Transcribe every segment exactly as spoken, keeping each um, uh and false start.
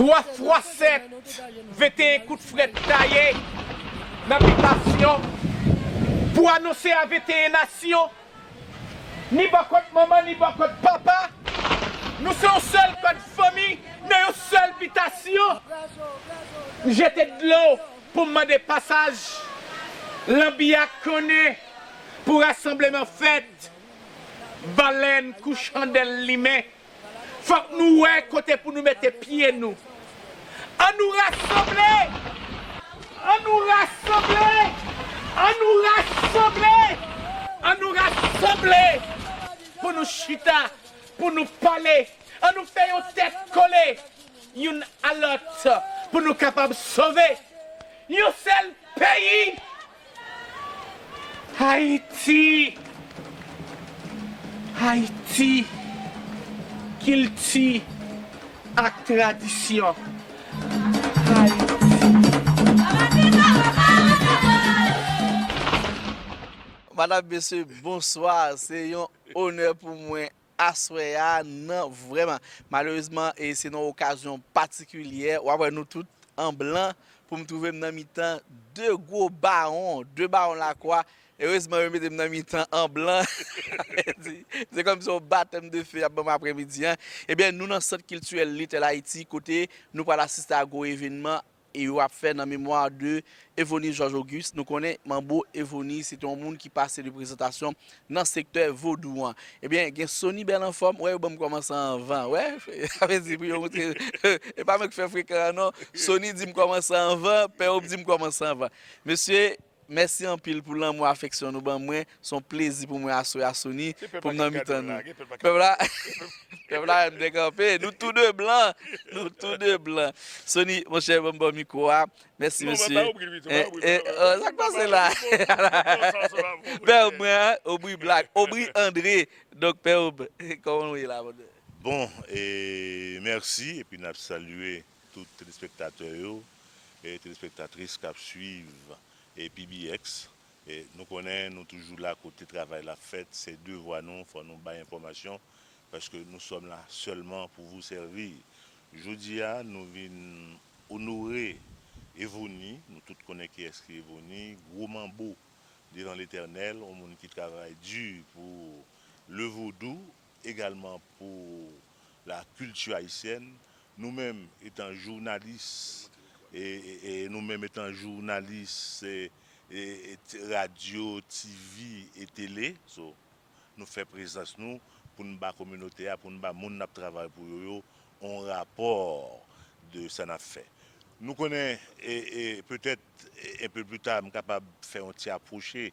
Twa fwa sèt, venteyen kout frèt taye nan bitasyon pou anonse a venteyen nasyon, ni bò kot manman, ni bò kot papa, nou se yon sèl kòd fanmi nan yon sèl bitasyon. M jete dlo pou m mande pasaj. Lanbi a konnen pou rasanbleman fèt. Balèn kou chandèl limen. Fòk nou wè kote pou nou mete pye nou. An nou rasanble! An nou rasanble! An nou rasanble! An nou rasanble! Pou nou chita, pou nou pale, an nou fè yon tèt kole, youn a lòt, pou nou kapab sove yon sèl peyi. Ayiti! Ayiti! Kilti ak tradisyon. Ayiti! Madanm, mesye, bonswa. Se yon onè pou mwen aswè a nan vrèman. Malerezman, e se nan okazyon patikilyè, w ap wè nou tout an blan pou m twouve m nan mitan de gwo bawon, de bawon lakwa. Erezman, yo mete m nan mitan an blan. Se kòmsi yon batèm de fe y ap ban m aprèmidi an. Ebyen, nou nan Sant Kiltirèl Little Haiti, kote nou pral asiste a gwo evènman e yo ap fè nan memwa de Evonie Georges Auguste. Nou konnen Manbo Evonie se te yon moun ki pase de prezantasyon nan sektè vodou an. Ebyen, gen Sony Bèl Anfòm, wè yo ban m kòmanse anvan, wè, sa vle di pou yo montre, e pa mwen ki fè frekan an non, Sony di m kòmanse anvan, Pè Ob di m kòmanse anvan. Mesye, mèsi anpil pou lanmou afeksyon nou ban mwen. Se yon plezi pou mwen aswè a Sony pou m nan mitan nou. Pèp la, pèp la menm dekanpe. Nou tou de blan. Nou tou de blan. Sony, monchè, ban m ba w mikwo a. Mèsi mesye. Sa k pase la? Pè Ob mwen, Obri Black, Obri Andre. Donk Pè Ob, kòman w ye la? Bon, e mèsi epi n ap salye tout telespektatè yo e telespektatris k ap swiv e P B X. E nou konnen nou toujou la kote travay la fèt, se devwa nou, fò nou bay enfòmasyon, paske nous sommes là seulement pour vous servir. Jodi a, nou vin onore Evoni, nou tout konnen kiyès ki Evoni, gwo manbo devan Letènèl, yon moun ki travay di pou le vodou, egalman pou la kilti ayisyèn. Nou menm, etan jounalis, e, e, e nou menm etan jounalis e, e, e t- radyo, T V e tele, so, nou fè prezans nou pou n ba kominote a, pou n ba moun n ap travay pou yo yo, yon rapò de sa n ap fè. Nou konnen, e, e petèt, e, un peu plus tard, m kapab fè yon ti apwoche e,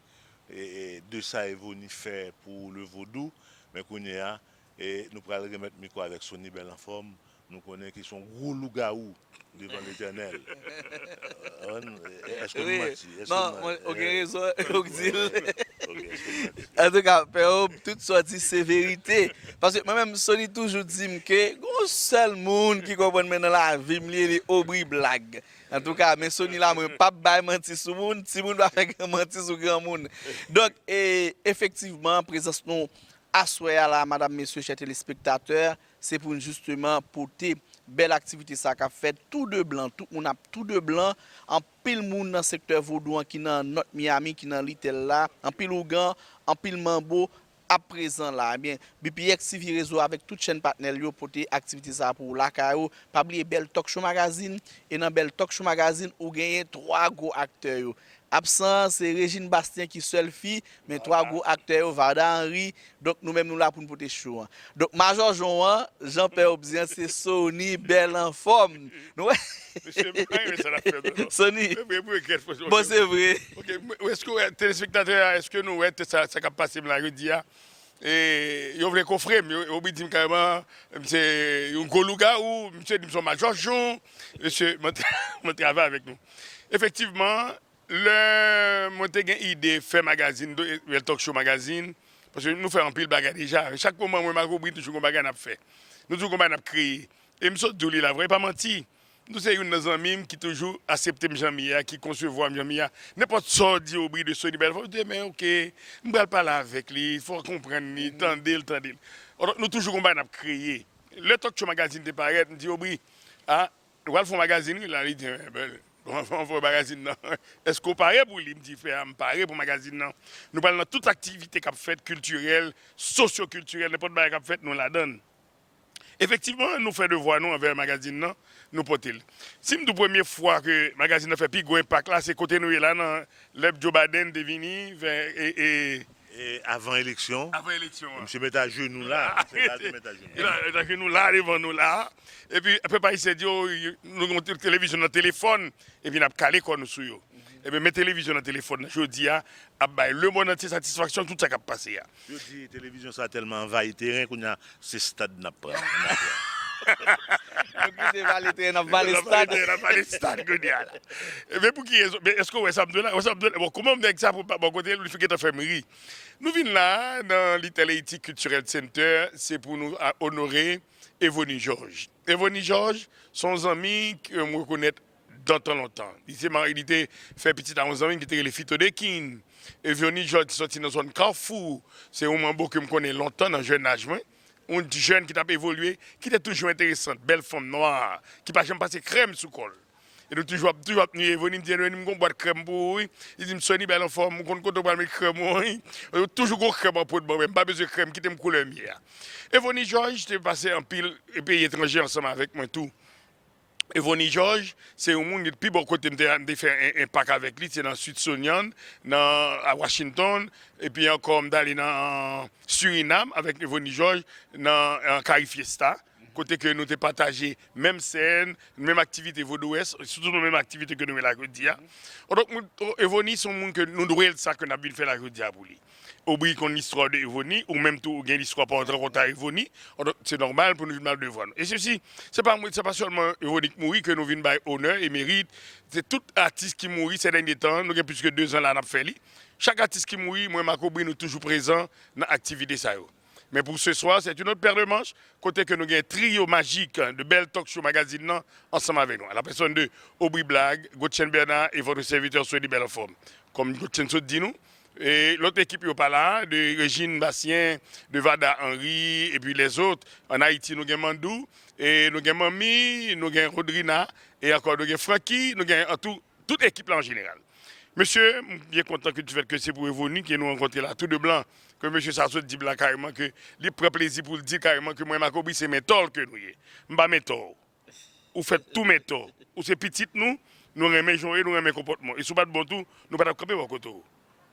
e, de sa Evoni fè pou le vodou, men kounye a, e, nou pral remèt mikwo avèk Sony Bèl Anfòm, nou konnen ki se yon gwo lougawou devan Letènèl. Èske m manti? Èske m manti? Ou gen rezon, ou k di l. Antouka, Pè Ob, tout sa w di se verite. Paske mwen menm, Sony toujou di m ke gon sèl moun ki konprann mwen nan lavi m, li rele Obri Black. Antouka, men Sony la, mwen p ap bay manti sou moun, timoun pa fè manti sou granmoun. Donk, e, efektivman, prezans nou aswè a la, madanm, mesye, chè telespektatè, se pou n jisteman pote bèl aktivite sa k ap fèt tou de blan, tout moun ap tou de blan, anpil moun nan sektè vodou an ki nan North Miami, ki nan Little la, anpil ougan, anpil manbo ap prezan la. Ebyen, B P X T V rezo avèk tout chèn patnè l yo pote aktivite sa pou ou lakay ou. Pa bliye Bèl Talk Show Magazine, e nan Bèl Talk Show Magazine, ou genyen twa gwo aktè yo. Absan an, se Regine Bastien ki sèl fi, men twa gwo aktè yo, Varda Henry, donk nou menm nou la pou n pote show an. Donk Majò Jon an, jan Pè Ob di an, se Sony Bèl Anfòm. Nou wè? Sony. Bon, se vre. Èske w wè telespektatè a, èske nou wè sa k ap pase m la jodi a? E, yo vle kofre m, yo oubli di m kareman, m se yon gwo lougawou, misye di m se yon Majò Jon, mesye, mwen travay avèk nou. Efektivman, lè mwen te gen ide fè magazin, Bèl Talk Show Magazine, paske nou fè anpil bagay deja, chak moman mwen m ak Obri toujou gon bagay n ap fè. Nou toujou gon bagay n ap kreye. E m sot di w li la vre, e pa manti. Nou se youn nan zanmi m ki toujou aksepte m jan m ye a, ki konsevwa m jan m ye a. Nenpòt sa w di Obri de Sony Bèl Anfòm, ou di men oke, m pral pale avèk li, fò w konprann li, tande l, tande l. Donk nou toujou gon bagay n ap kreye. Lè Talk Show Magazine te parèt, m di Obri, a, Nou pral fè yon magazin, wi, la, li di, "Men, bèl, kòman fè yon magazin nan? Èske w pare pou li?" M di, "Frè, m pare pou magazin nan." Nou pral nan tout aktivite k ap fèt, kiltirèl, sosyokiltirèl, nenpòt bagay k ap fèt, nou ladan l. Efektivman, nou fè devwa nou anvè magazin nan, nou pote l. Si m di w premye fwa ke magazin nan fè pi gwo enpak la, se kote nou ye la nan lè Joe Biden te vini, fè, e, e, E avan eleksyon, avan eleksyon an. Misye met ajenou la. Se la l te met ajenou. Li la, li met ajenou la, devan nou la. Epi, pèp ayisyen di, "Oh, nou gen televizyon nan telefòn, epi n ap kale kò nou sou yo." Ebyen, men televizyon nan telefòn nan, jodi a, ap bay lemonn antye satisfaksyon tout sa k ap pase a. Yo di televizyon sa tèlman anvayi teren, kounye a, se stad n ap pran. N ap pran. Nou kite vale teren, n ap vale stad. N ap vale stad kounye a la. Ebyen, pou ki rezon? Men èske w wè sa m di w la? Wè sa m di w la? Bon, kòman nèg sa pou pa bò kote l, li gentan fè m ri. Nou vin la, nan Little Haiti Cultural Center, se pou nou a, onore Evony Georges. Evony Georges, se yon zanmi ke m rekonèt dan tan lontan. Li te mari, li te fè pitit a yon zanmi m ki te rele Fito Dekin. Evony Georges te sòti nan zòn Kafou. Se yon manbo ke m konnen lontan nan jèn aj mwen. Yon jèn ki t ap evolye, ki te toujou enteresan, bèl fanm nwa, ki pa janm pase krèm sou kò l. E nou toujou ap, toujou ap ni Evony, m di, "Evony, m gon bwat krèm pou ou, wi." Li di m, "Sony, bèl anfòm, ou konn kote w pral met krèm ou, wi." Yo toujou gon krèm an pot ban mwen, m pa bezwen krèm, kite m koulè m ye a. Evony Georges te pase anpil peyi etranje ansanm avèk mwen tou. Evony Georges, se yon moun ki pi bò kote m te, m te fè en, enpak avèk li, se nan Smithsonian, nan, a Washington, epi ankò m t ale nan Surinam avèk Evony Georges, nan, nan Carifiesta, kote ke nou te pataje menm sèn, menm aktivite vodou, sitou nan menm aktivite ke nou ye la jodi a. Donk, moun, Evony se yon moun ke nou dwe l sa ke n ap vin fè la jodi a pou li. Obri konn listwa de Evony, ou menm tou ou gen listwa pa w t rankontre a Evony, donk se nòmal pou nou vin ba l devwa nou. E se si, se pa mwen, se pa sèlman Evony k mouri ke nou vin bay onè e merit, se tout atis ki mouri sè dènye tan, nou gen plis ke de zan la n ap fè li. Chak atis ki mouri, mwen, Marc Aubry, nou toujou prezan nan aktivite sa yo. Men pou se swa, c'est une autre paire de manches, kote ke nou gen triyo majik de bèl talk show magazin nan ansanm avèk nou. A la pèsòn de Aubry Blague, Gotchen Bernard et votre serviteur Sony Bèl Anfòm. Kòm Gotchen sot di nou, e lòt ekip yo pa la, de Régine Bastien, de Vada Henry, epi lèzòt. Ann Ayiti, nou gen Mandou, e nou gen Manmi, nou gen Rodrina, e ankò nou gen Francky, nou gen an tou, tout ekip la an jeneral. Mesye, m byen kontan ke du fait ke se pou Evony ke nou rankontre la, tou de blan, ke mesye sa sot di m la kareman ke li pran plezi pou l di kareman ke mwen, Marc Aubry, se mentò l ke nou ye. M pa mentò w. Ou fèt tou mentò. Ou se pitit nou, nou renmen jan w ye, nou renmen konpòtman w. E si w pa t bon tou, nou pa t ap kanpe bò kote w.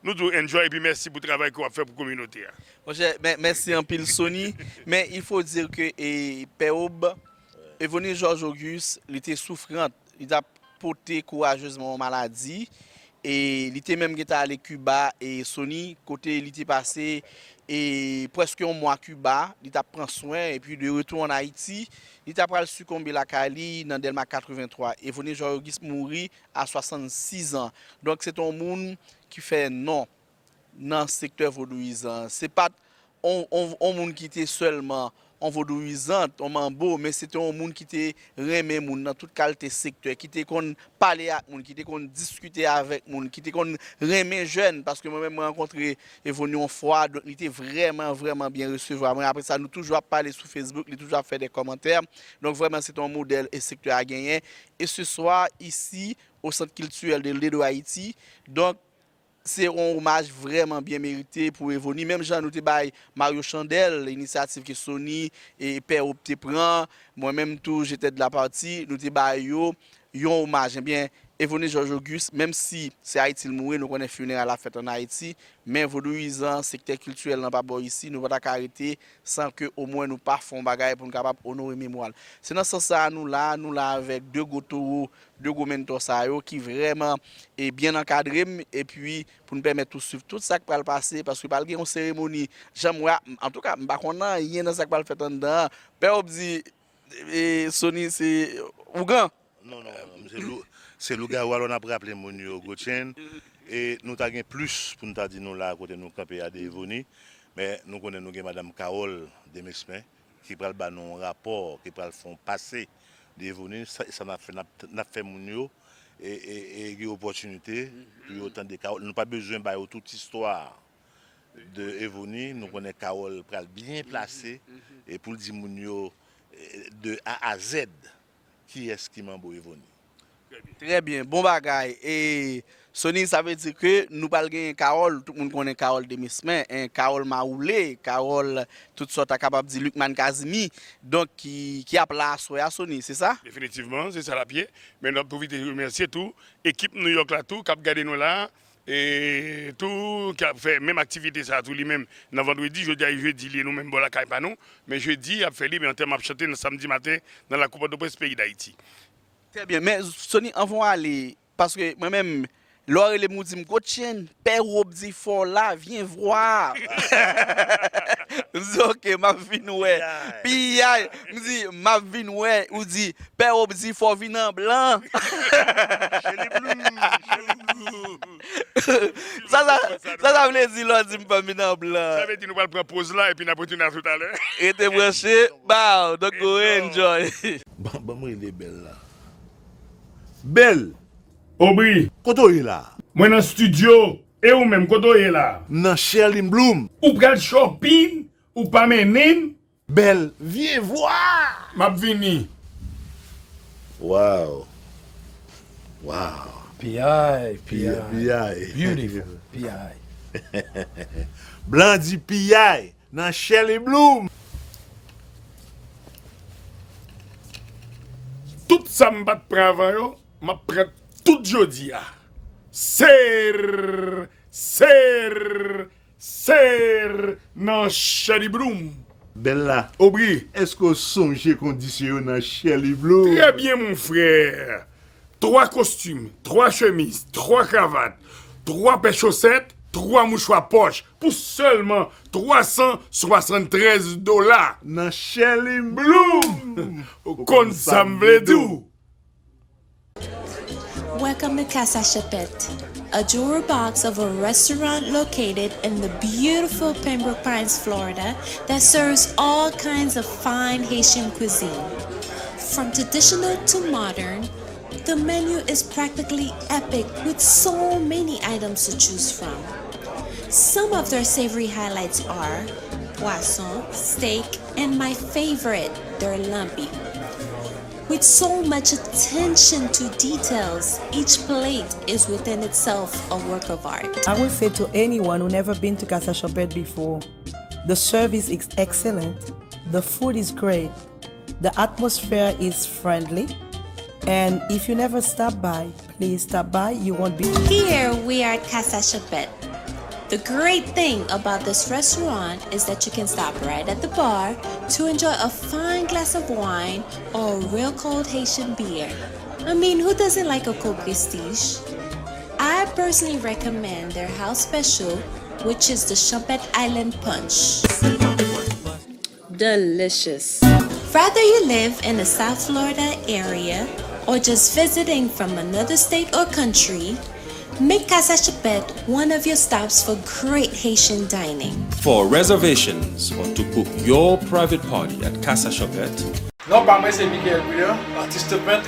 Nou di w enjoy epi mèsi pou travay ke w ap fè pou kominote a. Monchè, mè-, mèsi anpil, Sony. Men, il faut dire que, e, Pè Ob, Evony Georges Auguste, li te soufrant. Li t ap pote kourajezman yon maladi. E li te menm gentan ale Kiba, e Sony, kote li te pase, e prèske yon mwa Kiba, li t ap pran swen, epi de retour en Haïti, li ta pral sikonbe lakay li nan Dèlma katrevenntwa. Evony Georges Auguste mouri a swasannsis an. Donk, se te yon moun ki fè non nan sektè vodouyizan. Se pa t on, on, on moun ki te sèlman on vodouyizant, on manbo, men se te yon moun ki te renmen moun nan tout kalite sektè, ki te konn pale ak moun, ki te konn diskite avèk moun, ki te konn renmen jèn, paske mwen menm mwen rankontre Evony yon fwa, donk li te vrèman, vrèman byen resevwa mwen. Apre sa, nou toujou ap pale sou Facebook, li toujou ap fè de kòmantè. Donk vrèman, se te yon modèl e sektè a genyen. E se swa, isi, o Centre Culturel de l'Île de Haïti, donk, se yon omaj vrèman byen merite pou Evony. Menm jan nou te bay Mario Chandèl, inisyativ ke Sony e Pè Ob te pran, mwen menm tou, j'étais de la partie, nou te bay yo yon omaj. Ebyen, Evony Georges Auguste, menm si se Ayiti l mouri, nou konnen fineray la fèt ann Ayiti, men vodouyizan, sektè kiltirèl nan pa bò isi, nou pa ta ka rete san ke omwen nou pa fè yon bagay pou n kapab onore memwa l. Se nan sans sa a nou la, nou la avèk de gwo towo, de gwo mentò sa yo ki vrèman, e, byen ankadre m, epi pou n pèmèt ou swiv tout sa k pral pase, paske pral gen yon seremoni, jan m wè a, antouka, m pa konn anyen nan sa k pral fèt anndan an. Pè Ob di, e, Sony se ougan. Non, non, non, se lou-, se lougawou, alò n ap raple moun yo, Gotchen, e nou ta gen plis pou n ta di nou la kote nou kanpe a de Evony, men nou konnen nou gen madanm Carole Demesmin, ki pral ba nou yon rapò, ki pral fè yon pase de Evony, sa, sa n ap fè, n ap, n ap fè moun yo, e, e, e, gen opòtinite pou yo tande Carole. Nou pa bezwen ba yo tout istwa de Evony, nou konnen Carole pral byen plase, e pou l di moun yo, e, de A a Z, kiyès ki manbo Evoni. Trè byen, bon bagay. E Sony, sa vle di ke nou pral genyen Carole, tout moun konnen Carole Demesmin, en, Carole Mawoule, Carole tout sòt, a kapab di Lucmane Cazimi, donk ki, ki ap la aswè a, Sony, se sa? Definitivman, se sa l ap ye. Men n ap pwofite remèsye tou ekip New York la tou k ap gade nou la, e tou k ap fè menm aktivite sa a tou li menm nan vandredi, jodi a e jedi li ye nou menm bò lakay pa nou, men jedi y ap fè li, men antèman ap chante nan samdi maten nan lakou Pòtoprens, peyi Dayiti. Trè byen, men Sony, anvan w ale, paske mwen menm, lè w rele m, ou di m, "Gotchen, pè Rob di fò la, vyen vwa." M di, "Ok, m ap vin wè." Piyay. M di, "M ap vin wè." Ou di, "Pè Rob di fò vin an blan." Shelly Blue, Shelly Blue. Sa, sa, sa, sa vle di lè w di m fò vin an blan? Sa vle di nou pral pran poz la epi n ap retounen a toutalè. Rete branche. Bow, don't go enjoy. Ban, ban m rele Bèl la. Bèl! Obri! Kote w ye la? Mwen nan studio. E ou menm, kote w ye la? M nan Sherlyn Bloom. Ou pral shopping, ou pa mennen m? Bèl, vyen vwa! M ap vini. Wow. Wow. Piyay, piyay. Piyay. Beautiful. Piyay. Blan di piyay. Nan Sherlyn Bloom. Tout sa m pa t pran avan yo, m ap pran tout jodi a. Ser, ser, ser nan Sherlyn Bloom. Bèl la. Obri. Èske w sonje kondisyon yo nan Sherlyn Bloom? Trè byen, mon frè. Twa kostim, twa chemiz, twa kravat, twa pè chosèt, twa mouchwa pòch pou sèlman twa san swasanntrèz dola. Nan Sherlyn Bloom! Ou konn sa m vle di w. Welcome to Casa Chapet, a jewelry box of a restaurant located in the beautiful Pembroke Pines, Florida, that serves all kinds of fine Haitian cuisine. From traditional to modern, the menu is practically epic with so many items to choose from. Some of their savory highlights are poisson, steak, and my favorite, their lambi. With so much attention to details, each plate is within itself a work of art. I would say to anyone who never been to Casa Chopet before, the service is excellent, the food is great, the atmosphere is friendly, and if you never stop by, please stop by, you won't be. Here we are at Casa Chapet. The great thing about this restaurant is that you can stop right at the bar to enjoy a fine glass of wine or a real cold Haitian beer. I mean, who doesn't like a cold prestige? I personally recommend their house special, which is the Chapet Island Punch. Delicious. Whether you live in the South Florida area or just visiting from another state or country, make Casa Chapet one of your stops for great Haitian dining. For reservations or to book your private party at Casa Chapet, Non pa mwen se Michael Brillant, atis pent.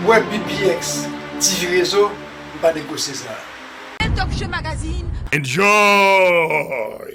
Wè B P X T V Rezo, m pa negosye sa. Talk Show Magazine. Enjoy!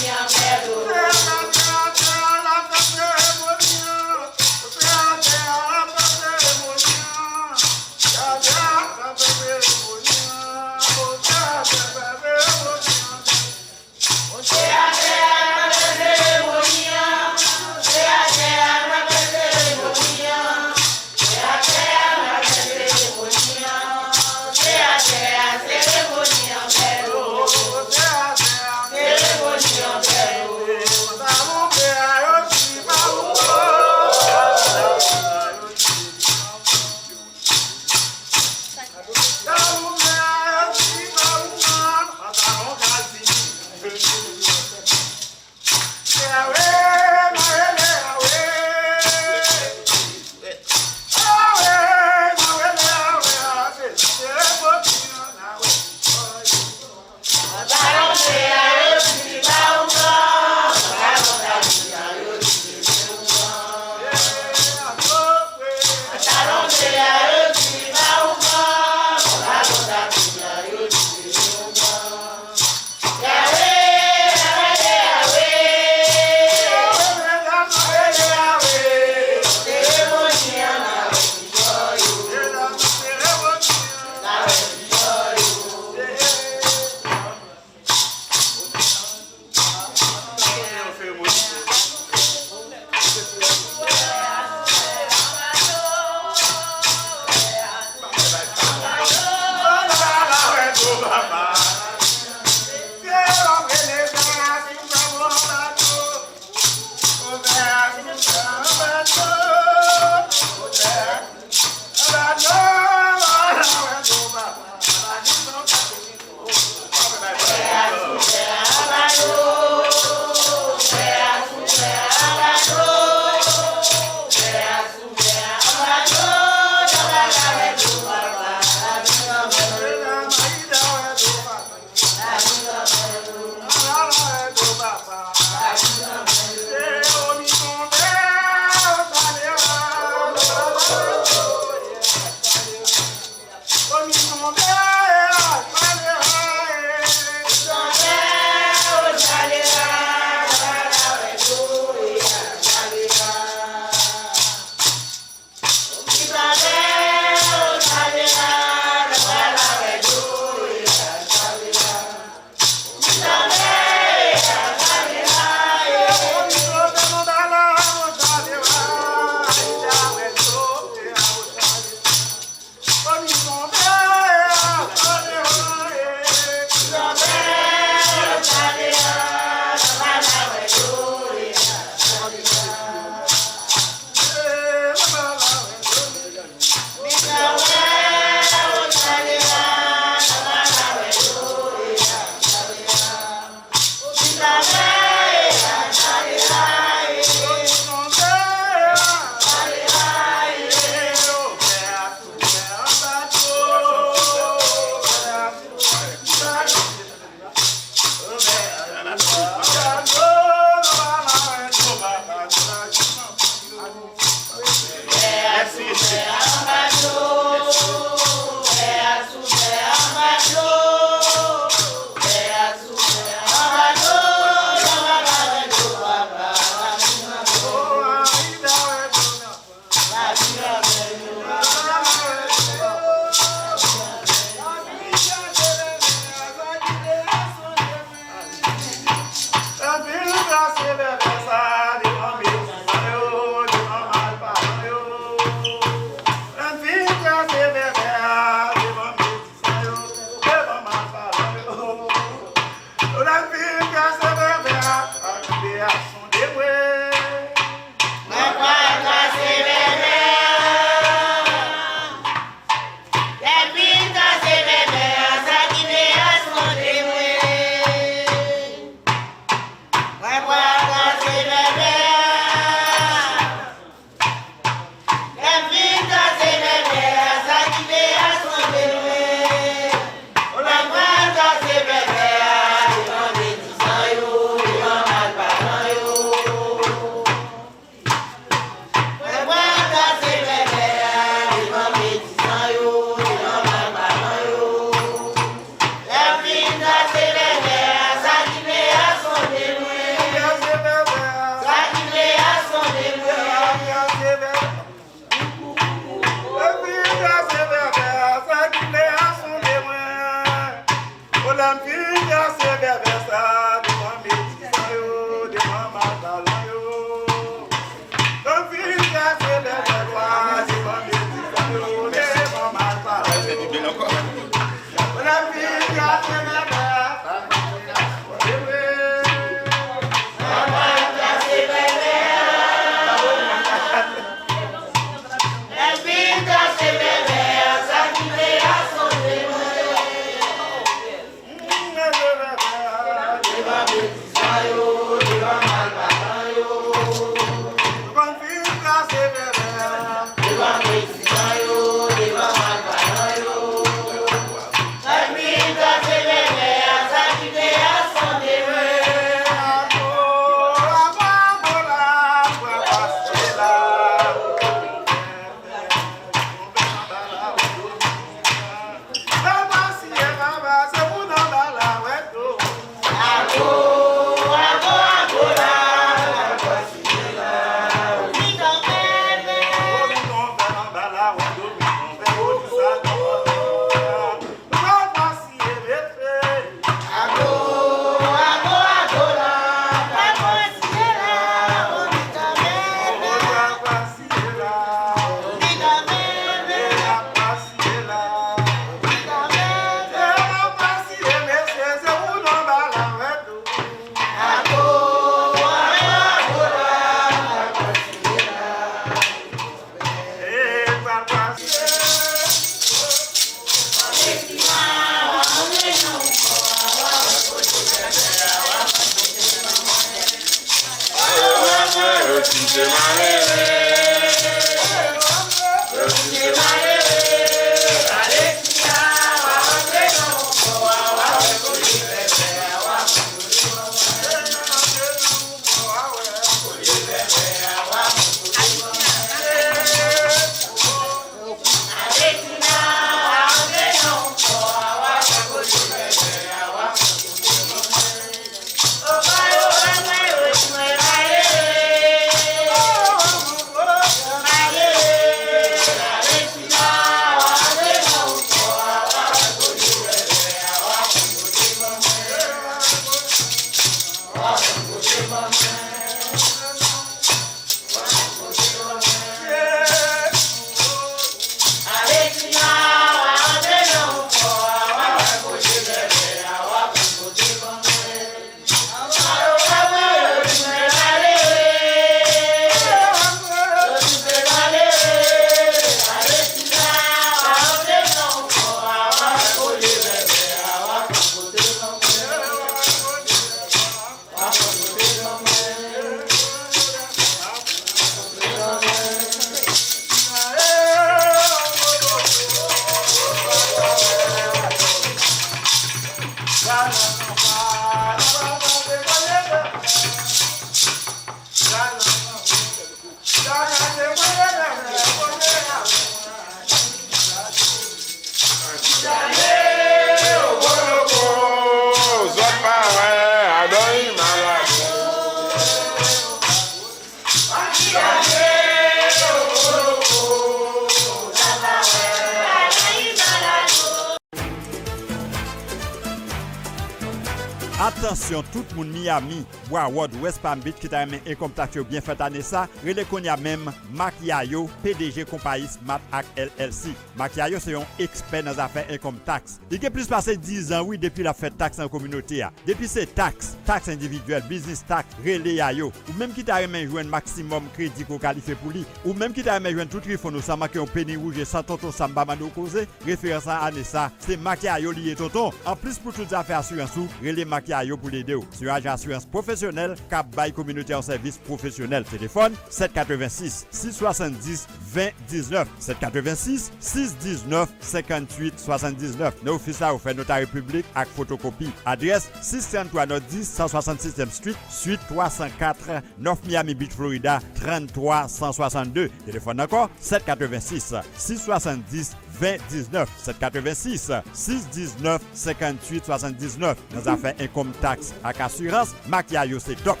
Atansyon, tout moun Miami, Broward, West Palm Beach ki ta renmen income tax yo byen fèt ane sa, rele kounye a menm Marc Yayo, P D G konpayi Smart Act L L C. Marc Yayo se yon ekspè nan zafè income tax. Li gen plis pase diz an, wi, depi l ap fè tax nan kominote a. Depi se tax, tax endividyèl, biznis tax, rele Yayo. Ou menm ki ta renmen jwenn maksimòm kredi ke w kalifye pou li, ou menm ki ta renmen jwenn tout refund ou san manke yon peni wouje, san tonton Sam pa mande w koze, referans lan ane sa, se Marc Yayo li ye, tonton. Anplis, pou tout zafè asirans ou, rele Marc Yayo pou l ede w. Se yon ajan asirans pwofesyonèl k ap bay kominote a yon sèvis pwofesyonèl. Telefòn, sèt katrevensis, sis swasanndis, ven diznèf, sèt katrevensis, sis diznèf, senkantuit swasanndiznèf. Nan ofis la, yo fè notari piblik ak fotokopi. Adrès, sis tranntwa Nòt dis, san swasannsizèm Street, swit twa san kat, North Miami Beach, Florida, tranntwa san swasannde. Telefòn ankò, sèt katrevensis, sis swasanndis, ven diznèf, sèt katrevensis, sis diznèf, senkantuit swasanndiznèf. Nan zafè income tax ak asirans, Marc Yayo se dòk.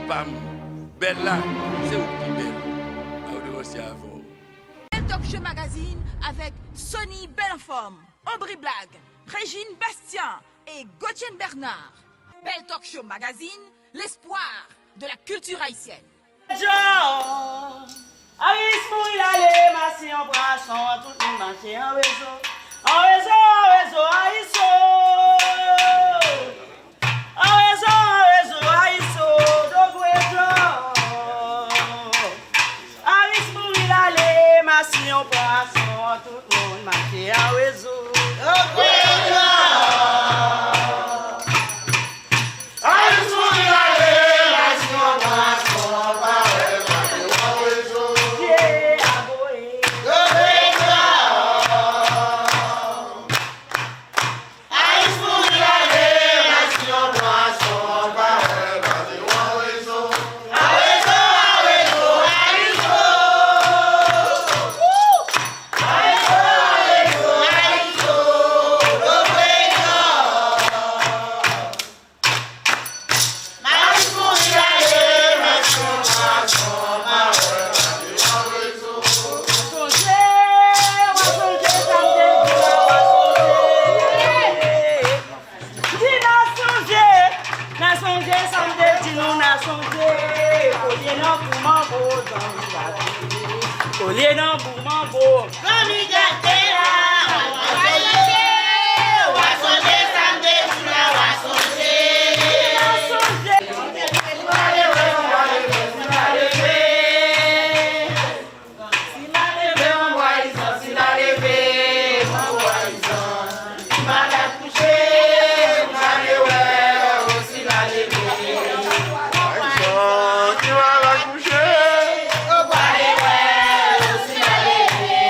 Pam, bèl la, se ou ki bèl. Mwen devanse avè w. Bèl Talk Show Magazine avec Sony Belle en Forme, Ambry Blague, Régine Bastien et Gauthier Bernard. Bèl Talk Show Magazine, l'espoir de la culture haïtienne. Djò, Aris mouri l ale, Masin an pran ason an, tout moun mache an rezo. An rezo, an rezo, Aris o. An rezo, an rezo, Aris o, dogwe djò. Aris mouri l ale, Masin an pran ason an, tout moun mache an rezo. Dogwe djò. Di n a sonje, n a sonje sa m te di nou, n a sonje. Kolye nan bou manbo, zanmi gate. Kolye nan bou manbo. Zanmi gate la, w a sonje, w a sonje sa m te di w la, w a sonje. N a sonje. Si la leve, manbo ayizan, si la leve, manbo ayizan. Ki malad kouche, m prale wè, o si la leve. Ayizan, ki malad kouche. M prale wè, o si la leve.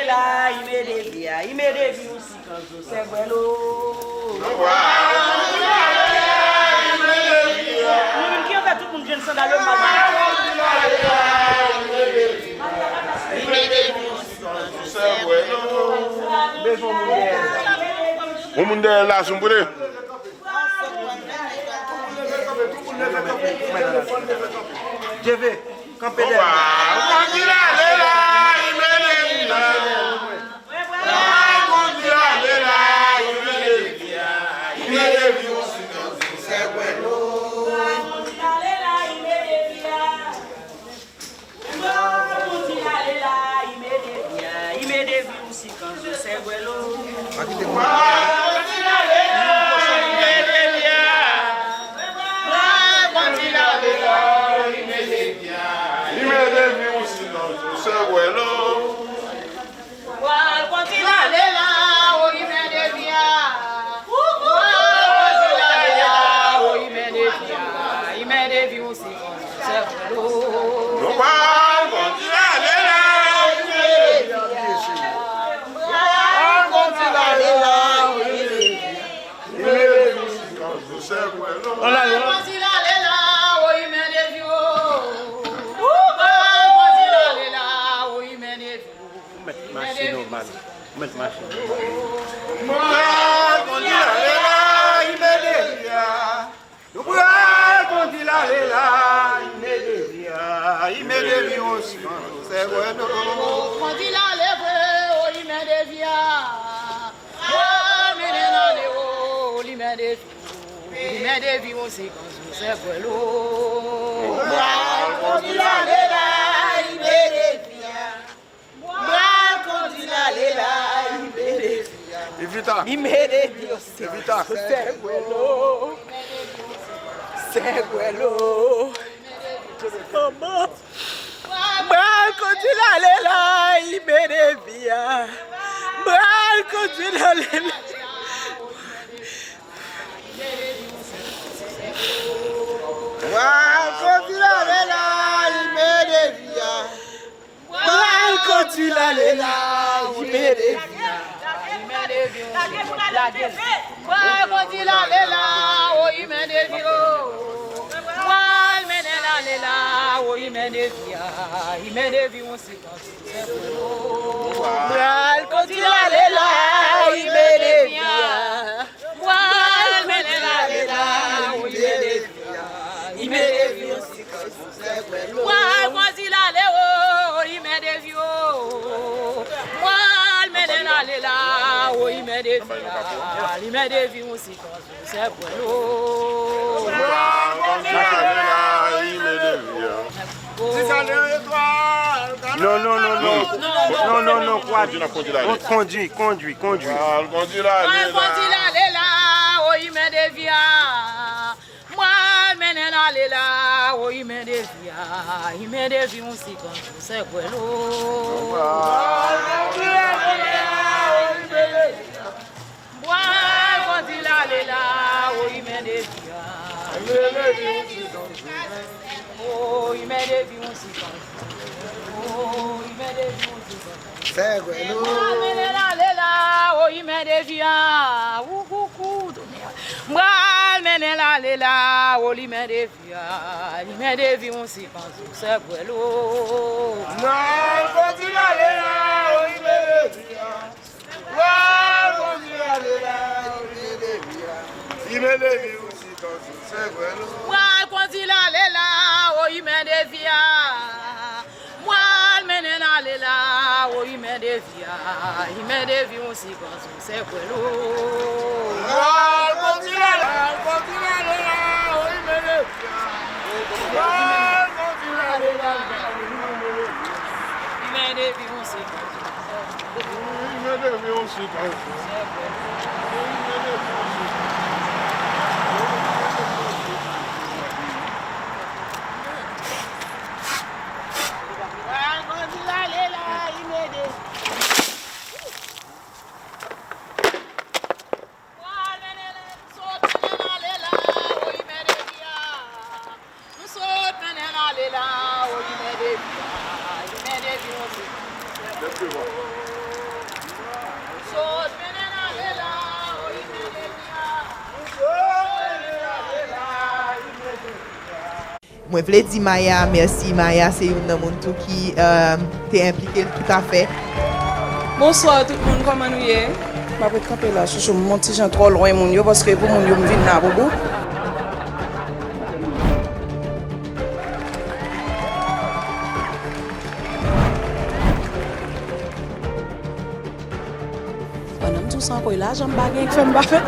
La, i mede vi a, i mede vi yon sikanzo sègwèlo. Nou menm ki anfè tout moun jwenn sandal yo mal. Yon moun dèyè la, si w pwele. Jeve, kanpe dèyè. Bwal kontinye ale la, i mede vi a, i mede vi yon sikanzo sègwèlo. Pa kite moun. Bwal kontinye ale la, i mede vi a. Bwal kontinye ale la, i mede vi a, i mede vi yon sikanzo sègwèlo. Bwal kontinye ale la, o, i mede vi a. Bwal kontinye ale la, o, i mede vi a. I mede vi yon sikanzo sègwèlo. Bwal kontinye ale la, o, i mede vi a. Bwal kontinye ale la, o, i mede vi a. I mede vi yon sikanzo sègwèlo. Bwal kontinye ale la, o, i mede vi o. Bwal kontinye ale la, o, i mede vi o. Ou mèt mache nòmal. Ou mèt mache nòmal. Bwal kontinye ale la, i mede vi a. Nou pral kontinye ale la, i mede vi a, i mede vi yon sikanzo sègwèlo. Kontinye ale vre, o, i mede vi a. Bwal mennen ale, o, i mede vi, i mede vi yon sikanzo sègwèlo. Bwal kontinye ale la, i mede vi a. Bwal kontinye ale la, i mede vi a. Evita. I mede vi o, Evita. Sègwèlo. Sègwèlo. Manman. Bwal kontinye ale la, i mede vi a. Bwal kontinye ale la. Bwal kontinye ale la, i mede vi a. Bwal kontinye ale la, i mede vi a. Bwal kontinye ale la, o, i mede vi o. Bwal mennen ale la, o, i mede vi a. I mede vi yon sikanzo sègwèlo. Bwal kontinye ale la, i mede vi a. Bwal mennen ale la, o, i mede vi a. I mede vi yon sikanzo sègwèlo. Bwal kontinye ale, o, i mede vi o. Bwal mennen ale la, o, i mede vi a. I mede vi yon sikanzo sègwèlo. Bwal kontinye ale la, i mede vi a. Non, non, non, non. Non, non, non, kwa. Kondui, kondui, kondui. Bwal kontinye ale la. Bwal kontinye ale la, o, i mede vi a. Bwal mennen ale la, o, i mede vi a. I mede vi yon sikanzo sègwèlo. Bwal kontinye ale la, o, i mede vi a. Bwal kontinye ale la, o, i mede vi a. O, i mede vi yon sikanzo. O, i mede vi yon sikanzo. Sègwèlo. Bwal mennen ale la, o, i mede vi a. Ou, ou, ou, tonè. Bwal mennen ale la, o, i mede vi a. I mede vi yon sikanzo sègwèlo. Bwal kontinye ale la, o, i mede vi a. Bwal kontinye ale la, i mede vi a. I mede vi yon sikanzo sègwèlo. Bwal kontinye ale la, o, i mede vi a. Bwal mennen ale la, o, i mede vi a. I mede vi yon sikanzo sègwèlo. Bwal kontinye ale, bwal kontinye ale la, o, i mede vi a. Bwal kontinye ale la, i mede vi a. I mede vi yon sikanzo. Bwal mennen ale, sot mennen ale la, o, i mede vi a. Nou sot mennen ale la, o, i mede vi a. I mede vi yon sikanzo. Mwen vle di Maya mèsi. Maya se youn nan moun tou ki, euh, te enplike l toutafè. Bonswa tout moun, kòman nou ye? M ap ret kanpe la, chouchou, m yon ti jan twò lwen moun yo, paske pou moun yo m vin la pou bout. Pandan m di w sa ankò, e lajan m pa gen k fè m pa fè.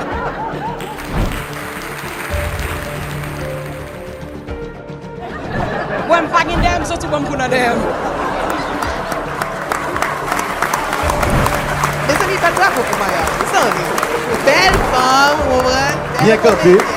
Mwen, m pa gen dèyè m, soti ban m kou nan dèyè m. Mezanmi, bat bravo pou Maya, mezanmi. Bèl fanm, ou konprann? Bèl komedyen.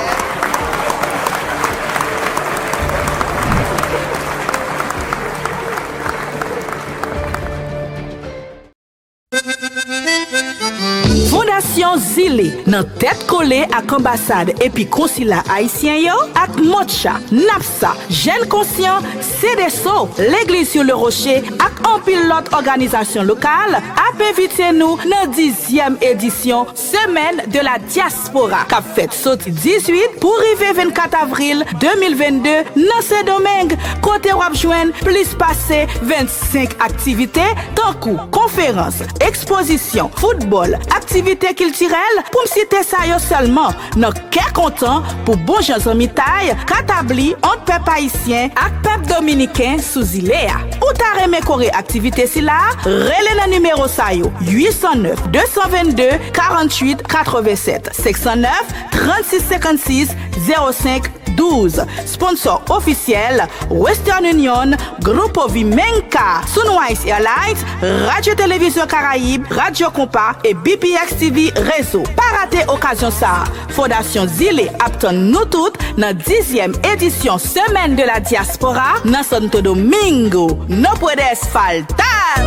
Fondasyon Zile, nan tèt kole ak anbasad epi konsila ayisyen yo, ak MOTCHA, NAPSA, Jèn Konsyan, Sedeso, Legliz sou le Roche, ak anpil lòt òganizasyon lokal, ap envite nou nan dizyèm edisyon Semaine de la Diaspora, k ap fèt soti dizuit pou rive vennkat avril de mil vennde nan Sendomeng, kote w ap jwenn plis pase vennsenk aktivite, tankou konferans, ekspozisyon, foutbòl, aktivite kiltirèl, pou m site sa yo sèlman, nan kè kontan pou bon jan zanmitay ka tabli ant pèp ayisyen ak pèp dominiken sou zile a. Ou ta renmen kore aktivite sila a? Rele nan nimewo sa yo, uit san nèf, de san vennde, karanntuit katrevennsèt, senk san nèf, trannsis senkannsis, zewo senk douz. Sponsò ofisyèl, Western Union, Grupo Vimenca, Sunwise Airlines, Radio Télévision Caraïbe, Radio Compas e B P X T V Réseau. Pa rate okazyon sa a. Fondasyon Zile ap tann nou tout nan dizyèm edisyon Semaine de la Diaspora nan Santo Domingo. No puedes faltar!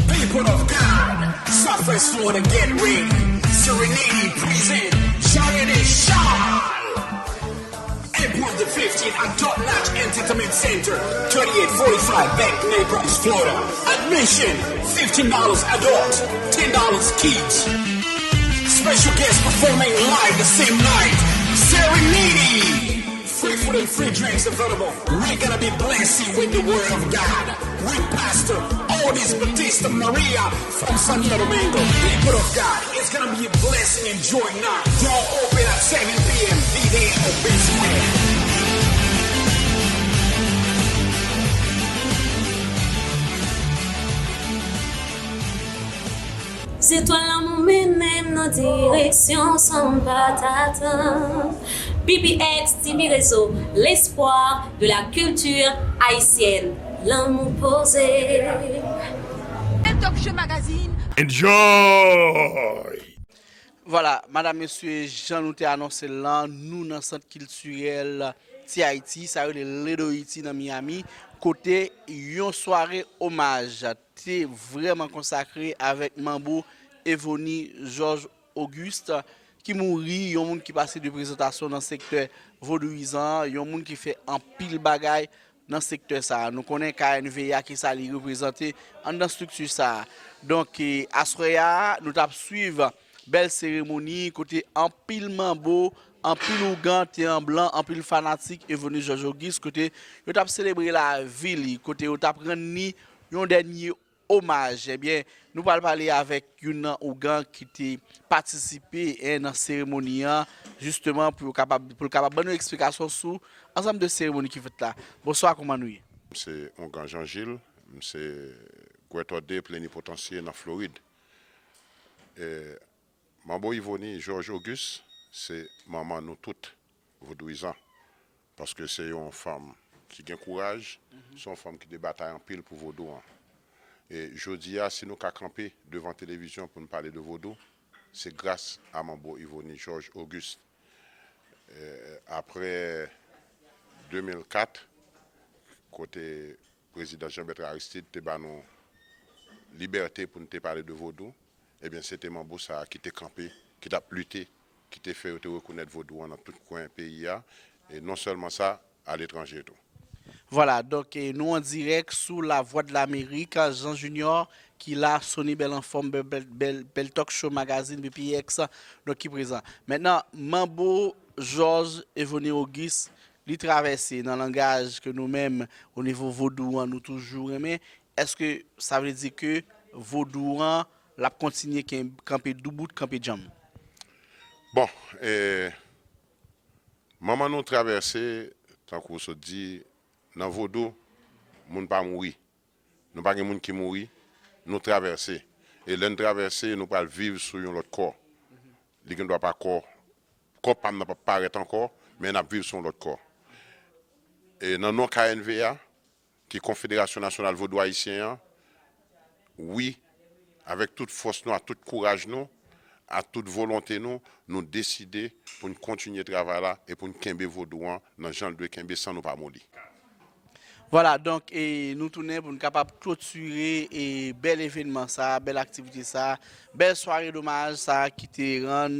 People of God, suffer slow to get ready. Serenity present Charity Shawl. April the fifteenth at Top Notch Entertainment Center, thirty-eight forty-five Back Naples, Florida. Admission, fifteen dollars adult, ten dollars kids. Special guest performing live the same night, Serenity. Free food and free drinks available. We're gonna be blessing with the word of God with Pastor Otis Batista Maria from Santo Domingo. People of God, it's gonna be a blessing and joy night. Door open at seven p m. Be there or be square. Zetwal lanmou mennen m nan direksyon san m pa t atann. B P X T V Réseau, l'espoir de la culture haïtienne. Lanmou poze. Talk Show Magazine. Enjoy! Vwala, madam, mesye, jan nou te anonse l lan, nou nan Sant Kiltirèl Ti Ayiti, sa rele Little Haiti nan Miami, kote yon sware omaj te vrèman konsakre avèk manbo Evony Georges Auguste, ki mouri, yon moun ki pase de prezantasyon nan sektè vodouyizan an, yon moun ki fè anpil bagay nan sektè sa a. Nou konnen K N V A kisa li reprezante anndan estrikti sa a. Donk, e, aswè a, nou t ap swiv bèl seremoni kote anpil manbo, anpil ougan te an blan, anpil fanatik Evony Georges Auguste, kote yo t ap selebre lavi li, kote yo t ap rann li yon dènye omaj. Ebyen, nou pral pale avèk youn nan ougan ki te patisipe, en, nan seremoni an, jisteman, pou yo kapab, pou l kapab ban nou eksplikasyon sou ansanm de seremoni ki fèt la. Bonswa, kòman nou ye? M se ougan Jean Gilles, m se Gwètò de Plenipotansye nan Florid. E, Manbo Evony Georges Auguste se manman nou tout, vodouyizan. Paske se yon fanm ki gen kouraj, se yon fanm ki te batay anpil pou vodou an. E jodi a, si nou ka kanpe devan televizyon pou n pale de vodou, se gras a Manbo Evony Georges Auguste. E, apre de mil kat, kote Prezidan Jean Bertrand Aristide te ba nou libète pou n te pale de vodou, ebyen, se te manbo sa a ki te kanpe, ki t ap lite, ki te fè yo te rekonèt vodou an nan tout kwen peyi a, e non sèlman sa, aletranje tou. Vwala, donk, e, nou an dirèk sou Lavwadlamerik, Jean Junior, ki la, Sony Bèl Anfòm, Bèl, Bèl, Bèl, Bèl Talk Show Magazine, B P X, donk ki prezan. Mentnan, Manbo Jòj Evoni Ogis, li travèse nan langaj ke nou menm, o nivo vodou an, nou toujou renmen. Èske sa vle di ke vodou an, l ap kontinye ken-, kanpe doubout, kanpe djanm? Bon, e, manman nou travèse, tankou w sot di, nan vodou, moun pa mouri. Nou pa gen moun ki mouri, nou travèse. E lè n travèse, nou pral viv sou yon lòt kò. Li gen dwa pa kò, kò pa m nan p ap parèt ankò, men n ap viv sou yon lòt kò. E nan non K N V A, ki Konfederasyon Nasyonal Vodou Ayisyen an, wi, avèk tout fòs nou, ak tout kouraj nou, ak tout volonte nou, nou deside pou n kontinye travay la e pou n kenbe vodou an nan jan l dwe kenbe san nou pa moli. Vwala, donk, e, nou tounen pou n kapab klotire, e, bèl evènman sa, bèl aktivite sa, bèl sware domaj sa ki te rann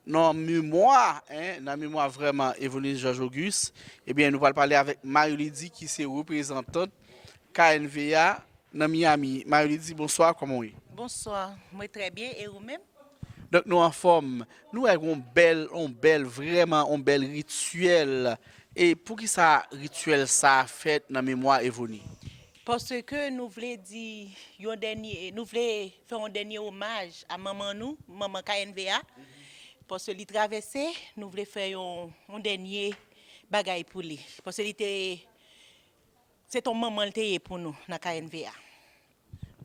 nan memwa, en, nan memwa vrèman Evoline Georges Auguste. Ebyen, nou pral pale avèk Marie Lydie ki se reprezantant K N V A nan Miami. Marie Lydie, bonswa, kòman w ye? Bonswa, mwen trè byen, e ou menm? Donk, nou anfòm. Nou wè yon bèl, yon bèl, vrèman yon bèl rityèl. E poukisa rityèl sa a fèt nan memwa Evoni? Paske nou vle di yon dènye, nou vle fè yon dènye omaj a manman nou, manman K N V A. Paske li travèse, nou vle fè yon, yon dènye bagay pou li. Paske li te, se t on manman l te ye pou nou nan K N V A.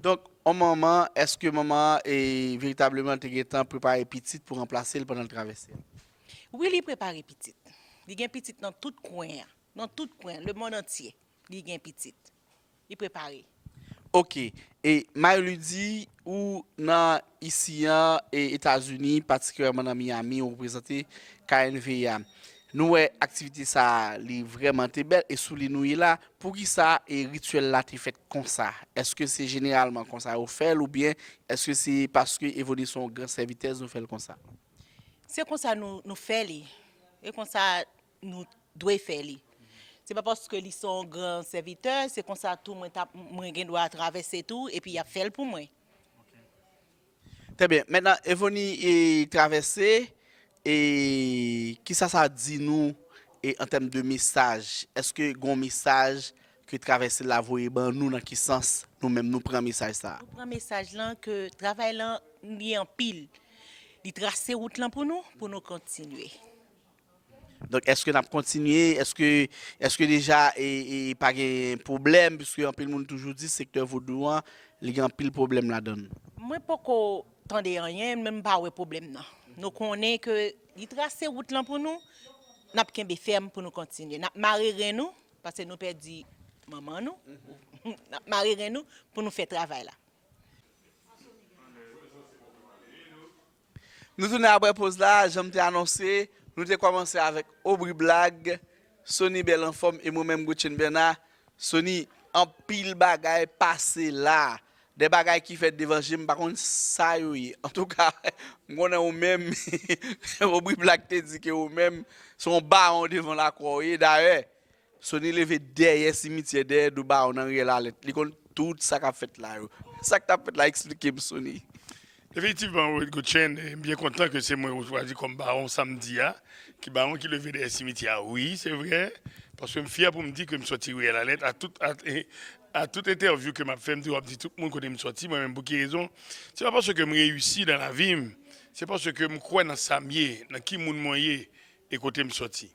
Donk, on manman, èske manman an e veritableman te gentan prepare pitit pou ranplase l pandan l travèse? Wi, li prepare pitit. Li gen pitit nan tout kwen an, nan tout kwen, lemonn antye. Li gen pitit. Li prepare. Ok. E Marie Lydie, ou nan isi an, e Etazini, patikilyèman nan Miami, ou reprezante K N V A. Nou wè aktivite sa a, li vrèman te bèl, e sou li nou ye la. Poukisa e rityèl la te fèt konsa? Èske se jeneralman konsa yo fè l, oubyen èske se paske Evoni se yon gran sèvitèz nou fè l konsa? Se konsa nou, nou fè li. E konsa nou dwe fè li. Se pa paske li se yon gran sèvitè, se konsa tou mwen t ap, mwen gen dwa travèse tou, epi y ap fè l pou mwen. Trè byen. Mentnan, Evoni e travèse, e kisa sa di nou e an tèm de mesaj? Èske gen yon mesaj ke travèse la voye ban nou, nan ki sans nou menm nou pran mesaj sa a? Nou pran mesaj lan ke travay lan li anpil. Li trase wout lan pou nou, pou nou kontinye. Donk, èske n ap kontinye? Èske, èske deja e, e, pa gen pwoblèm? Piske anpil moun toujou di sektè vodou an, li gen anpil pwoblèm ladan l. Mwen poko tande anyen, men m pa wè pwoblèm nan. Nou konnen ke li trase wout lan pou nou, n ap kenbe fèm pou nou kontinye. N ap mare ren nou, paske nou pèdi manman nou. N ap mare ren nou pou nou fè travay la. Nou tounen apre poz la, jan m te anonse, nou te kòmanse avèk Aubry Black, Sony Bèl Anfòm e mwen menm Gotchen Bernard. Sony, anpil bagay pase la. De bagay ki fèt devan je m, m pa konn sa yo ye. Antouka, m konnen ou menm, Aubry Black te di ke ou menm, se yon bawon devan lakou a w ye. Dayè, Sony leve dèyè simityè, dèyè do bawon nan riyèl Alèt. Li konn tout sa k ap fèt la yo. Sa k t ap fèt la, eksplike m, Sony. Efektivman, wi, Gotchen, e, m byen kontan ke se mwen ou chwazi kòm bawon samdi a, ki bawon ki leve dèyè simityè a. Wi, se vre, paske m fyè pou m di ke m sòti riyèl Alèt. A tout, a, e, a tout entèvyou ke m ap fè, m toujou ap di tout moun kote m sòti, mwen menm pou ki rezon. Se pa paske m reyisi nan lavi m, se paske m kwè nan sa m ye, nan ki moun mwen ye, e kote m sòti.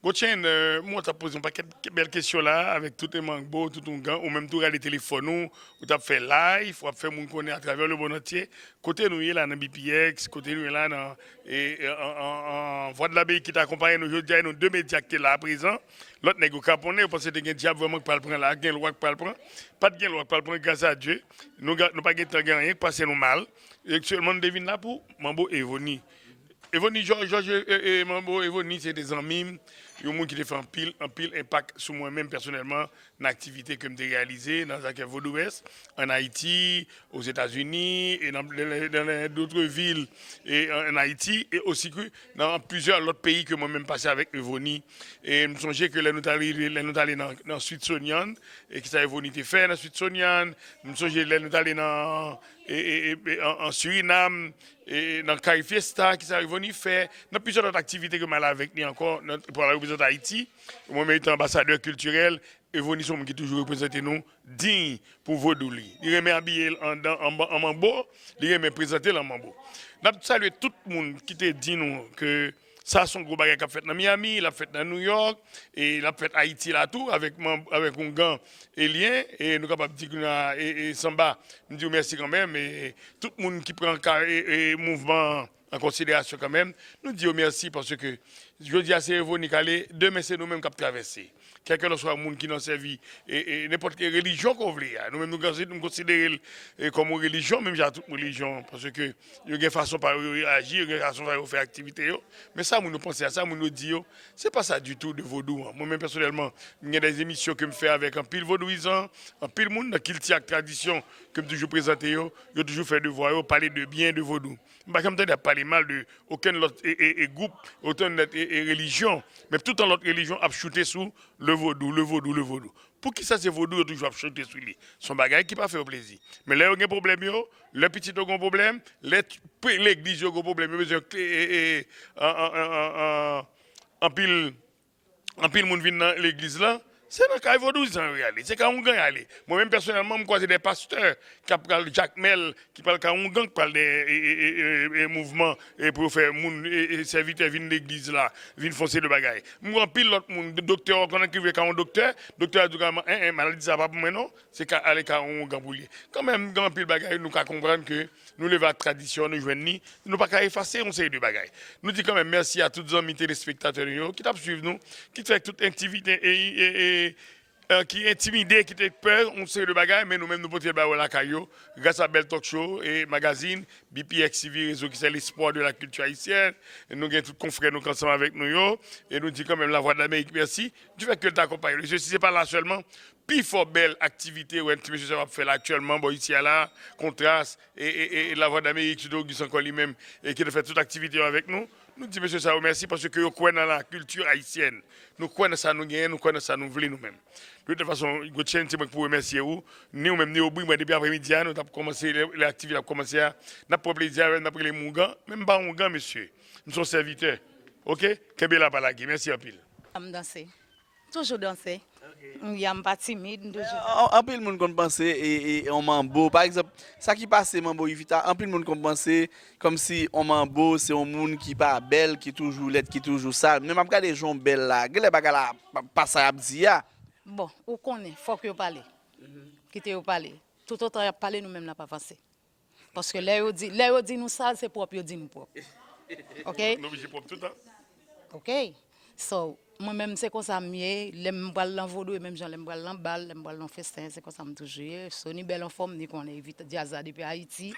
Gotchen, euh, mwen t ap poze yon pakèt bèl kesyon la, avèk tout manbo, tout oungan, ou menm tou rale telefòn ou, ou t ap fè live, w ap fè moun konnen atravè lemonn antye, kote nou ye la nan B P X, kote nou ye la nan, e, e, an, an, an Vwadlabeyi ki t akonpaye nou jodi a, e nou de medya ki te la aprezan, lòt nèg yo kraponnen, yo panse te gen dyab vrèman k pral pran la, gen lwa k pral pran, pa t gen lwa k pral pran, gras a Dye, nou, nou pa gen tan gen anyen k pase nou mal, e aktyèlman nou te vin la pou manbo Evoni. Evoni, Jòj, Jòj, e, e, e, manbo Evoni se te zanmi m. yon moun ki te fè anpil, anpil enpak sou mwen menm pèsonèlman nan aktivite ke m te reyalize nan zafè vodouyès, ann Ayiti, Ozetazini, e nan, dans, dans d'autres villes, e ann, ann Ayiti, e osi ke nan plizyè lòt peyi ke mwen menm pase avèk Evoni. E m sonje ke lè nou t ale, lè nou t ale nan, nan Smithsonian, e ki sa Evoni te fè nan Smithsonian, m sonje lè nou t ale nan, e, e, e, e, an, an Sirinam, e, nan Kay Fiesta, ki sa Evoni fè, nan plizyè lòt aktivite ke m ale avèk li ankò, nan, pou al reprezante Ayiti. Mwen menm etan anbasadè kiltirèl, Evoni se yon moun ki toujou reprezante nou diy pou vodou li. Li renmen abiye l an, an, an manbo, li renmen prezante l an manbo. N ap salye tout moun ki te di nou ke sa se yon gwo bagay k ap fèt nan Miami, l ap fèt nan New York, e l ap fèt Ayiti la tou, avèk manm, avèk oungan e lyen, e nou kapab di ke nou a, e, e Sanba, m di w mèsi kanmenm, e tout moun ki pran ka, e, e mouvman an an konsiderasyon kanmenm. Nou di yo mèsi paske jodi a se Evoni k ale, demen se nou menm k ap travèse. Kèlkeswa moun ki nan sèvi e, e nenpòt ki relijyon ke w vle a. Nou menm nou, nou konsidere l e, kòm yon relijyon, menm jan ak tout relijyon, paske yo gen fason pa yo, yo aji, yo gen fason pa yo fè aktivite yo. Men sa moun yo panse a, sa moun yo di yo, se pa sa ditou de vodou an. Mwen menm pèsonèlman, m gen de emisyon ke m fè avèk anpil vodouyizan, anpil moun nan kilti ak tradisyon ke m toujou prezante yo, yo toujou fè devwa yo, pale de byen de vodou. M pa janm tande y ap pale mal de okenn lòt e, e, e gwoup, okenn lòt e, e relijyon. Men tout tan lòt relijyon ap choute sou le vodou, le vodou, le vodou. Poukisa se vodou yo toujou ap choute sou li? Se yon bagay ki pa fè yo plezi. Men lè yo gen pwoblèm yo, lè pitit yo gen yon pwoblèm, lè t-, pre-, legliz yo gen yon pwoblèm, yo bezwen kle-, e, e, an, an, an, an, an, anpil anpil moun vin nan legliz la, se nan kay vodouyizan yo y ale, se kay oungan y ale. Mwen menm pèsonèlman, m kwaze de pastè k ap pral jakmèl, ki pral kay oungan, k pral de e, e, e, e, e mouvman e, pou yo fè moun, e, e, sèvitè vin legliz la, vin fè yon seri de bagay. M wè anpil lòt moun, doktè, w konnen ki vle kay yon doktè, doktè a di w, en, en, maladi sa pa pou mwen non, se ka ale kay yon oungan pou li. Kanmenm, gen anpil bagay nou ka konprann ke nou leve ak tradisyon, nou jwenn li, nou pa ka efase yon seri de bagay. Nou di kanmenm mèsi a tout zanmi telespektatè nou yo ki t ap swiv nou, ki t fè tout entivite, e, e, e, e, ki entimide, ki te pè yon seri de bagay, men nou menm nou pote l ba yo lakay yo, gras a bèl talk show e magazin, B P X T V, réseau qui sert l'espoir de la culture haïtienne. Nou gen tout konfrè nou k ansanm avèk nou yo, e nou di kanmenm Lavwadlamerik mèsi, du fait ke l t akonpaye nou. Mesye, si se pa la sèlman, pifò bèl aktivite ou wè ti mesye sa yo ap fè la aktyèlman bò isi a la, Kontras, e, e, e, e Lavwadlamerik, Sud Auguste ankò li menm, e ki te fè tout aktivite yo avèk nou. Nou di mesye sa yo mèsi paske yo kwè nan la kilti ayisyèn. Nou kwè nan sa nou genyen, nou kwè nan sa nou vle nou menm. De toute façon, Gotchen, se mwen ki pou remèsye ou. Ni ou menm, ni Obri, mwen depi aprèmidi a, nou t ap kòmanse, lè, lè aktivite ap kòmanse a, n ap pran plezi avè m, n ap rele m oungan, men m pa oungan, mesye. M se yon sèvitè. Oke? Kenbe la, pa lage. Mèsi anpil. M danse. Toujou danse. Ok. Ya, m pa timid, m toujou. An-, anpil moun konn panse e, e, e yon manbo, pa egzanp, sa ki pase manbo Evita, anpil moun konn panse kòmsi yon manbo se yon moun ki pa bèl, ki toujou lèd, ki toujou sal. Men m ap gade jan w bèl la, genlè bagay la pa, pa sa y ap di a. Bon, ou konnen, fòk yo pale. Kite yo pale. Toutotan y ap pale, nou menm n ap avanse. Paske lè yo di, lè yo di nou sal, se pwòp yo di nou pwòp. Ok? Nou oblije pwòp toutan. Ok. So, mwen menm se konsa m ye, lè m pral nan vodou, e menm jan lè m pral nan bal, lè m pral nan festen, se konsa m toujou ye. So, ni bèl anfòm, ni konnen Evita djaz la depi Ayiti,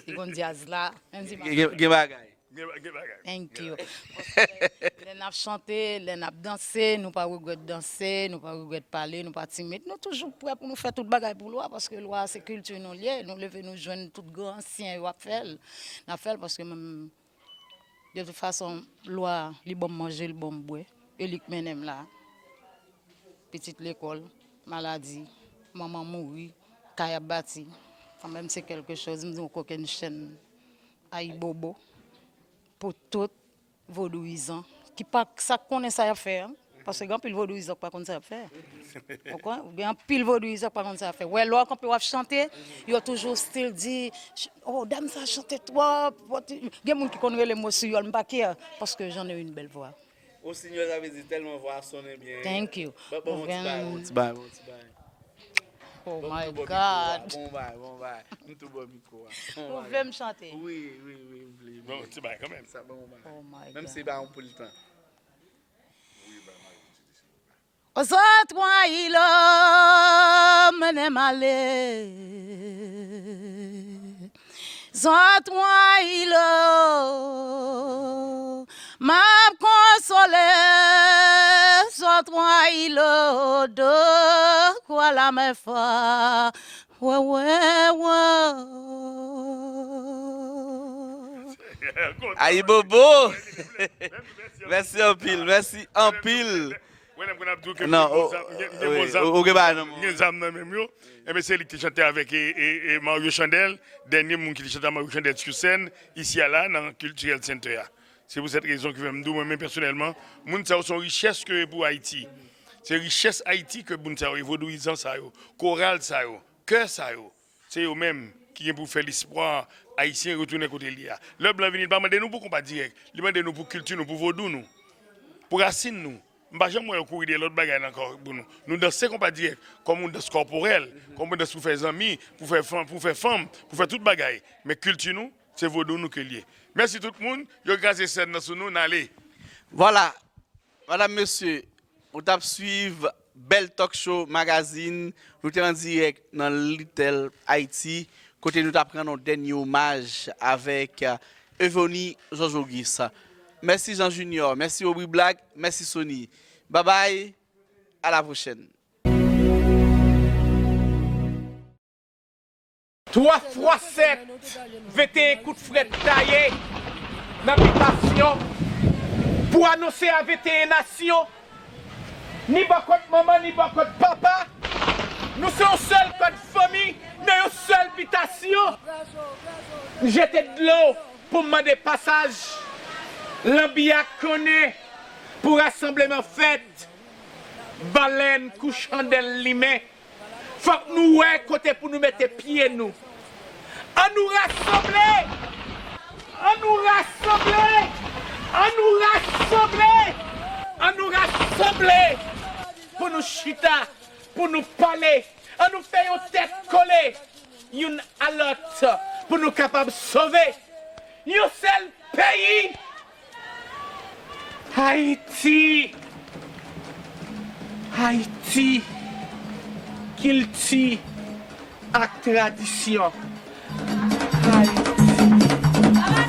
li konn djaz la. Menm si gen, gen bagay. Gen, gen bagay. Thank you. Lè n ap chante, lè n ap danse, nou pa regrèt danse, nou pa regrèt pale, nou pa timid. Nou toujou prè pou nou fè tout bagay pou lwa, paske lwa se kilti nou l ye. Nou leve, nou jwenn tout gran ansyen yo ap fè l. N ap fè l paske menm, de tout fason, lwa, li ban m manje, li ban m bwè. E li k mennen m la. Pitit lekòl, maladi, manman mouri, kay ap bati. Kanmenm se kèlke choz, m di yon kokennchenn ayibobo pou tout vodouyizan ki pa sa konnen sa y ap fè a. Paske gen anpil vodouyizan ki pa konn sa y ap fè. Ou konprann? Gen anpil vodouyizan ki pa konn sa y ap fè. Wè, lè w kanpe w ap chante, yo toujou still di, "Oh, dam sa chante twòp." Gen moun ki konn rele m Wosinyòl, m pa care, paske j'en ai une belle voix. Wosinyòl, sa vle di tèlman vwa a sonnen byen. Thank you. Ban, ban m yon ti bagay, ban m yon ti bagay, ban m yon ti bagay. Oh my God. Bon, bon, bon, bon, bon. M tou bò mikwo a. Ou vle m chante? Wi, wi, wi, m vle. Bon, ti bay kanmenm. Sa bon, bon. Oh my God. Menm si se pa yon poul tan. Zòt wayi lo, mennen m ale. Zòt wayi lo, m ap konsole. Sot mwa ilo do kwa la mè fwa. Wè, wè, wè. Ayibobo. Mèsi anpil, mèsi anpil. Mwen menm konn ap di w ke m gen bon zam, m gen, m gen bon zam. Ou gen bagay nan men w. M gen zam nan men m yo. Enben, se li ki te chante avèk, e, e, e, Mario Chandèl, dènye moun ki te chante ak Mario Chandèl sou sèn, isi a la, nan Cultural Center a. Se pou sèt rezon ki fè m di w, mwen menm pèsonèlman, moun sa yo se yon richès ke yo ye pou Ayiti. Se richès Ayiti ke moun sa yo ye, vodouyizan sa yo, koral sa yo, kè sa yo. Se yo menm ki gen pou fè lespwa ayisyen retounen kote l ye a. Lè blan vini, li pa mande nou pou konpa dirèk, li mande nou pou kilti nou, pou vodou nou, pou rasin nou. M pa janm wè yo kouri dèyè lòt bagay nan kò pou nou. Nou danse konpa dirèk, kòm yon dans kòporèl, kòm yon dans pou fè zanmi, pou fè fanm, pou fè fanm, pou fè tout bagay. Men kilti nou, se vodou nou ke l ye. Mèsi tout moun, yo kraze sèn nan sou nou, n ale. Vwala, madam, mesye, ou t ap swiv Bèl Talk Show Magazine, nou te an dirèk nan Little Haiti, kote nou t ap rann yon dènye omaj avèk, euh, Evonie Georges Auguste. Mèsi Jean Junior, mèsi Aubry Black, mèsi Sony. Babay, a la pwochèn. Twa fwa sèt, venteyen kout frèt taye nan bitasyon pou anonse a venteyen nasyon, ni bò kot manman, ni bò kot papa, nou se yon sèl kòd fanmi nan yon sèl bitasyon. M jete dlo pou m mande pasaj. Lanbi a konnen pou rasanbleman fèt. Balèn kou chandèl limen. Fòk nou wè kote pou nou mete pye nou. An nou rasanble! An nou rasanble! An nou rasanble! An nou rasanble! Pou nou chita, pou nou pale, an nou fè yon tèt kole, youn a lòt, pou nou kapab sove yon sèl peyi. Ayiti! Ayiti! Kilti ak tradisyon. Ayiti!